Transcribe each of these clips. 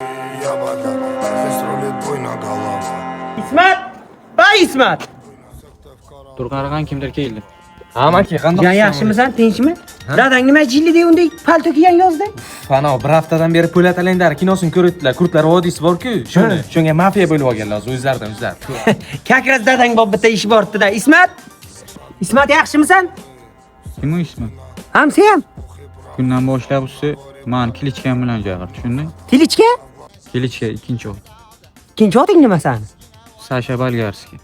Я вода, здесь рулит буйно голова. Ismat! Ay, Ismat! Turqarg'an kimdir keldi. Amaki, qandoq? Ya, yaxshimisan, tinchmi? Dadang nima jilli de unday palto kiygan yozda? Fano, bir haftadan beri Po'lat Alemdar kinosini ko'ribdilar. Kurtlar vodiysi bor-ku, shuni. Shunga mafiya bo'lib olganlar hozir o'zlaridan o'zlari. Как раз dadang bor, bitta ish boribdi-da. Ismat! Ismat, yaxshimisan? Kim u Ismat? Hamsiyam. Kundan boshlab usti mani кличка m bilan chaqir, tushunding? Кличка? Кличка, ikkinchi ot. Ikkinchi oting nima sani? Sasha Bolgarskiy.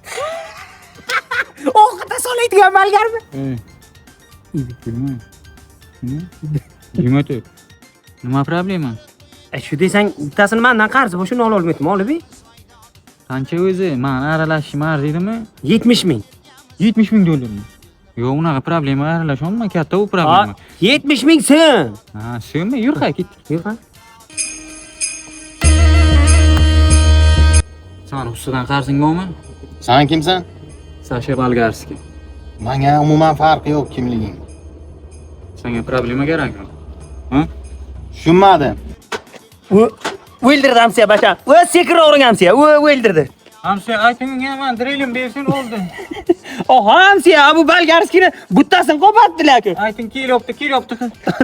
O'qita solaydigan bolgarmi? Ey. Kulma. Nima? 24. Nima problema? E, shu desang, bittasini mandan qarzi bor, shuni ola olmayapman, olib ber. Qancha o'zi? Mani aralashishim arziydimi? 70 ming. 70 ming dollarmi? Yo'q, unaqa problema aralasholma, katta u problema. 70 ming so'm. Ha, so'mmi? Yur, hay, ketdik. Yur, ha. Sani ustidan qarzing bormi? San kimsan? Sasha Bolgarskiy. Manga umuman farqi yo'q kimliging. Senga problema kerakmi? Ha? Tushunmadim. U o'ldirdi, hamsiya, basha. U sekinroq uring, hamsiya. U o'ldirdi. Hamsiya, ayting unga, man drilim bersin, oldi. Oho, hamsiya, bu bolgarskiyni buttasini qo'patdilar-ku. Ayting, kelyapti, kelyapti.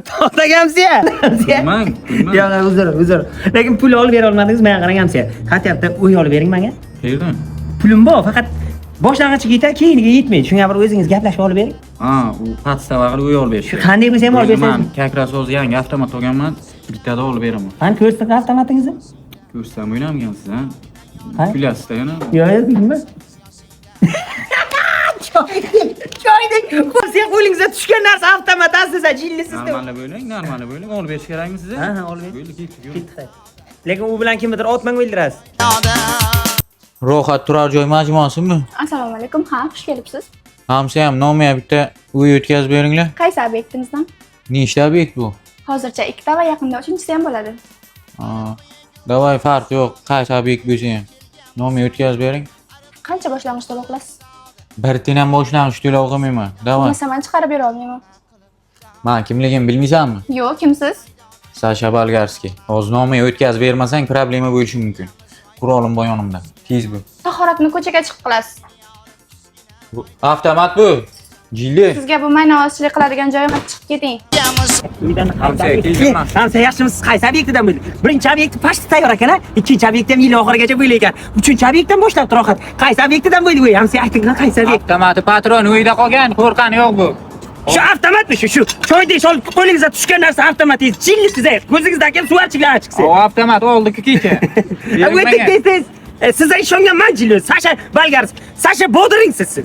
To'xtang, hamsiya. Hamsiya. Kulmang, kulmang. Yo'q, uzr, uzr. Lekin pul olib bera olmadingiz, menga qarang, hamsiya. Хотя бы uy olib bering menga. Qayerdan? Pulim bor, faqat boshlang'ichiga yetadi, keyiniga yetmaydi. Shunga bir o'zingiz gaplashib olib bering. Ha, u podstava qilib uy olib berish. Shu qanday bo'lsa ham olib bersangiz. Man как раз hozir yangi avtomat olganman, bittada olib beraman. Qani, ko'rsating avtomatingizni. Ko'rsam o'ynamagansiz, ha? Ha? Kulasizda yana. Yo'q, bilmayman. Choydek, choydek. Qo'lsa qo'lingizga tushgan narsa avtomat, siz jillisiz. Normalni bo'ling, normalni bo'ling. Olib berish kerakmi sizga? Ha, olib bering. Bo'ldi, ketdik, yur. Ketdi. Lekin u bilan kimnidir otmang, o'ldirasiz. Rohat turar joy majmuasimi? Assalomu alaykum. Ha, xush kelibsiz. Hamsayam, nomiga bitta uy o'tkazib beringlar. Qaysi obyektimizdan? Nechta obyekt bu? Hozircha ikkita va yaqinda uchinchisi ham bo'ladi. Ha, давай, farqi yo'q, qaysi obyekt bo'lsa ham. Nomiga o'tkazib bering. Qancha boshlang'ich to'lov qilasiz? Bir tiyin ham boshlang'ich to'lov qilmayman. Давай. Bo'lmasa man chiqarib bera olmayman. Man kimligimni bilmaysanmi? Yo'q, kimsiz? Sasha Bolgarskiy. Hozir nomiga o'tkazib bermasang, problema bo'lishi mumkin. Qurolim bor yonimda. Tez bo'l. Tahoratni ko'chaga chiqib qilasiz. Bu avtomat bu. Jilli. Sizga bu maynavozchilik qiladigan joy emas, chiqib keting. Uydan. Hamsiya, kelganman. Hamsiya, yaxshimisiz? Qaysi obyektidan bo'ldi? Birinchi obyekt почти tayyor ekan, a? Ikkinchi obyekt ham yil oxirigacha bo'ldi ekan. Uchinchi obyektdan boshlab rohat. Qaysi obyektidan bo'ldi bu? Hamsiya, ayting, qaysi obyekt? Avtomati patron uyda qolgan, qo'rqani yo'q bu. Shu avtomatmi shu? Shu choydek solib qo'lingizga tushgan narsa avtomatingiz. Jillisiz, ko'zingizdagi ham suvarchiklar chiqsin. O avtomat oldi-ku kecha. O'ting, tez tez. Sizga ishongan man jilli. Sasha Bolgarskiy. Sasha Bodringsiz siz.